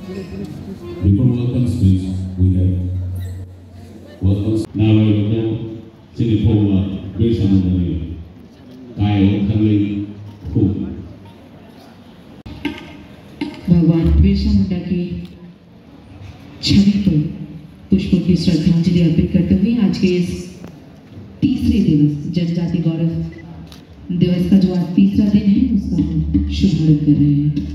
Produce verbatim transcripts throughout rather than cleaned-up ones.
Before welcome speech, we have welcome. Narwai Rodo, chini Phogwa, Birsa Mundani, Kaio Thangwi, Khu. भगवान बिरसा मुंडा के छवि पर पुष्पों की श्रद्धांजलि अर्पित करते हुए आज के इस तीसरे दिवस जनजाति गौरव दिवस का जो आज तीसरा दिन है, उसका हम शुभारंभ कर रहे हैं।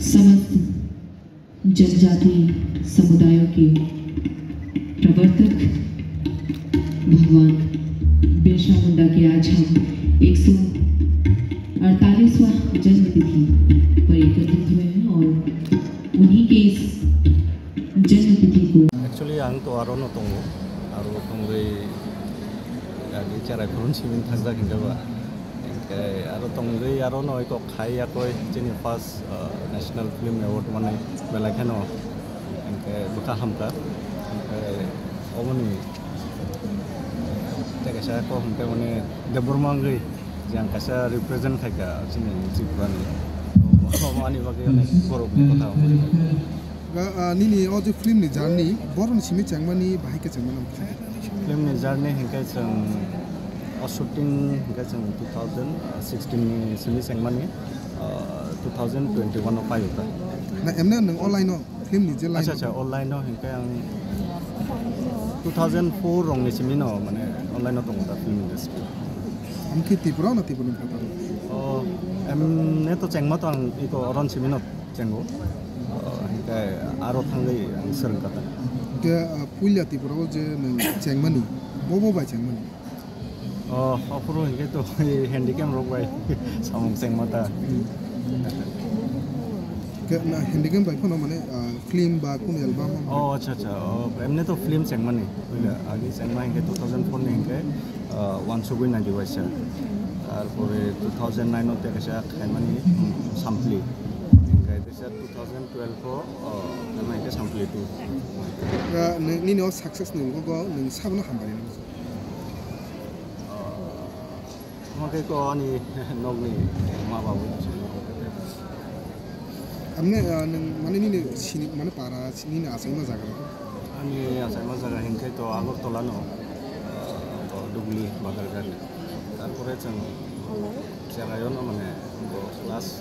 समस्त जनजाति समुदायों के प्रवर्तक भगवान बिरसा मुंडा के आज हम एक सौ अड़तालीसवाँ जन्मतिथि पर एकत्रित हुए हैं और उन्हीं के इस जन्मतिथि को Actually, ang to aro no tongo, aro tongwi agi cherai phurun simin thajak hinkhe ba. Hinkhe aro tongwi aro no iko khai yakoi chini first, uh, National Film Award mani belai kheno hinkhe bwkha hamkha. Hinkhe oboni tei kaisa kok hinkhe mane Debbarma wngwi je ang kaisa represent khaikha chini Tripura ni. Omo ani bagwi onek borokni kotha. Ga, ah, nini o je film ni journey, borok ni simi chengmani bahai khe chengmani. Film ni journey hinkhe chwng o shooting hinkhe chwng two thousand sixteen ni simi chengmani, ah, two thousand twenty-one o paiyokha. Na emne nwng o line o film ni je line Acha, o acha, o line o hinkhe ang two thousand four rong ni simi no mane o line o tongo da film industry. Amkhe Tripura na Tripura ni phataro? O, emne to chengma to ang iko oron simi no. Chengo. Ah, hinkhe aro thangwi ang swrwngkha ta. Hinkhe, ah, puila Tripura o je nwng chengmani, bo bo bai chengmani? Oh, aphuru hinkhe to handicam rok bai samung chengma ta. Hinkhe na handicam bai phano mane, ah, film ba kunu album? Oh, acha, acha. Oh, emne to film chengmani. Puila agi chengma hinkhe two thousand four ni hinkhe, ah, Wansugwi Naidi Waisa. Tarpore two thousand nine o tei kaisa khaimani, hmm, Sampli. Hinkhe Sir, two thousand twelve o, o, tamo hinkhe sampli tu. Ga, ni, nini o success ni ulo go, nini sabono hambai rw. Omo khe ko ani nokni ma babu. Amne, ah, nwng mane nini sini, mane para, nini achaima jaga rw? Ani achaima jaga hinkhe to Agartala no, ah, to Dugli Badargari. Tarpore chwng Cherayo no mane bo class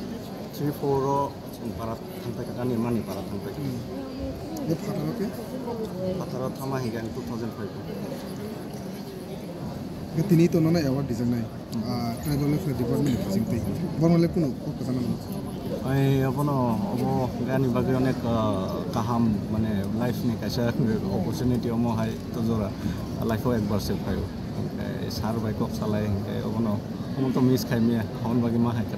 three four o Chwng para thangpai kha, ani mani para thangpai kha. Hmm. Ni phataro khe? Phataro thama hinkhe ang two thousand five o. Khe tini to nono award dijaknai. Hmm. Ah, Tribal Welfare Department ni bising twi. Bono le kunu kok kwchangma nang? Ai, abono, obo ani bagwi onek, ah, kaham, mane, life ni kaisa opportunity omo hai to jora. Life o ekbar se phaio. Hinkhe sir bai kok salai hinkhe obono, omo to miss khai maya, aboni bagwi ma hai khe.